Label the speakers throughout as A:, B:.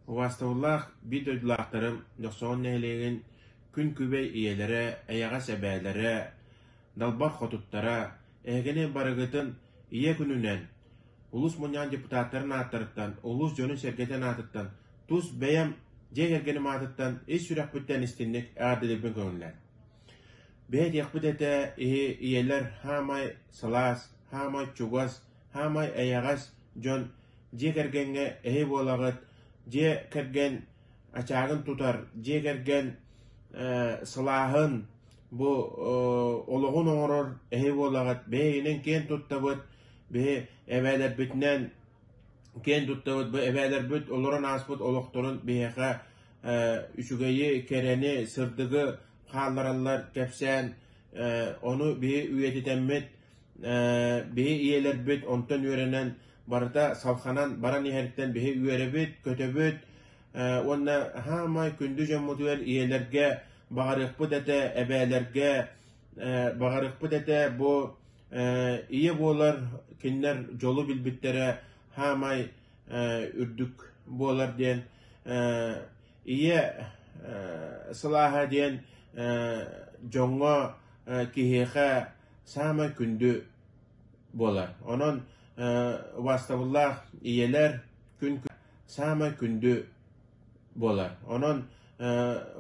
A: Убаастабыллаах биир дойдулаахтарым, Дьохсоҕон нэһилиэгин күн күбэй ийэлэрэ, эйэҕэс эбээлэрэ, далбар хотуттара, эһигини барыгытын Ийэ күнүнэн, улуус мунньаҕын депутаттарын ааттарыттан, улуус дьонун-сэргэтин аатыттан, тус бэйэм дьиэ кэргэним аатыттан ис сүрэхпиттэн истиҥник эҕэрдэлиирбин көҥүллээн. Биһи этиэхпит этэ, иһи ийэлэр хаамай сылаас, хаамай чугас, хаамай эйэҕэс дьон дьиэ кэргэҥҥэ эһи буолаҕыт, дьиэ кэргэн ачаагын тутар, дьиэ кэргэн сылааһын бу олоҕун оҥорор эһи буолаҕыт, бэйэҕинэн киэн туттабыт, биһи эбээлэрбитинэн киэн туттабыт, бу эбээлэрбит олорон ааспыт олохторун биһиэхэ үчүгэйи, кэрэни, сырдыгы хааллараллар кэпсээн, ону биһи үйэтитэммит Биһи ийэлэрбит онтон үөрэнэн барыта салханан баран иһэриттэн биһи үөрэбит, көтөбүт уонна хаамай күндү дьоммутугар ийэлэргэ баҕарыахпыт этэ, эбээлэргэ баҕарыахпыт этэ бу ийэ буолар кинилэр дьолу билбиттэрэ хаамай үрдүк буолар диэн ийэ сылааһа диэн дьоҥҥо киһиэхэ саамай күндү буолар. Онон убаастабыллаах ийэлэр күн саамай күндү буолар. Онон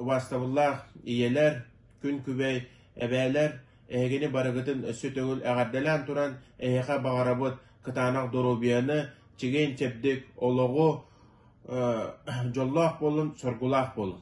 A: убаастабыллаах ийэлэр, күн күбэй эбээлэр эһигини барыгытын өссө төгүл эҕэрдэлээн туран эһиэхэ баҕарабыт кытаанах доруобуйаны, чэгиэн-чэбдик олоҕу, дьоллоох буолун, соргулаах буолун.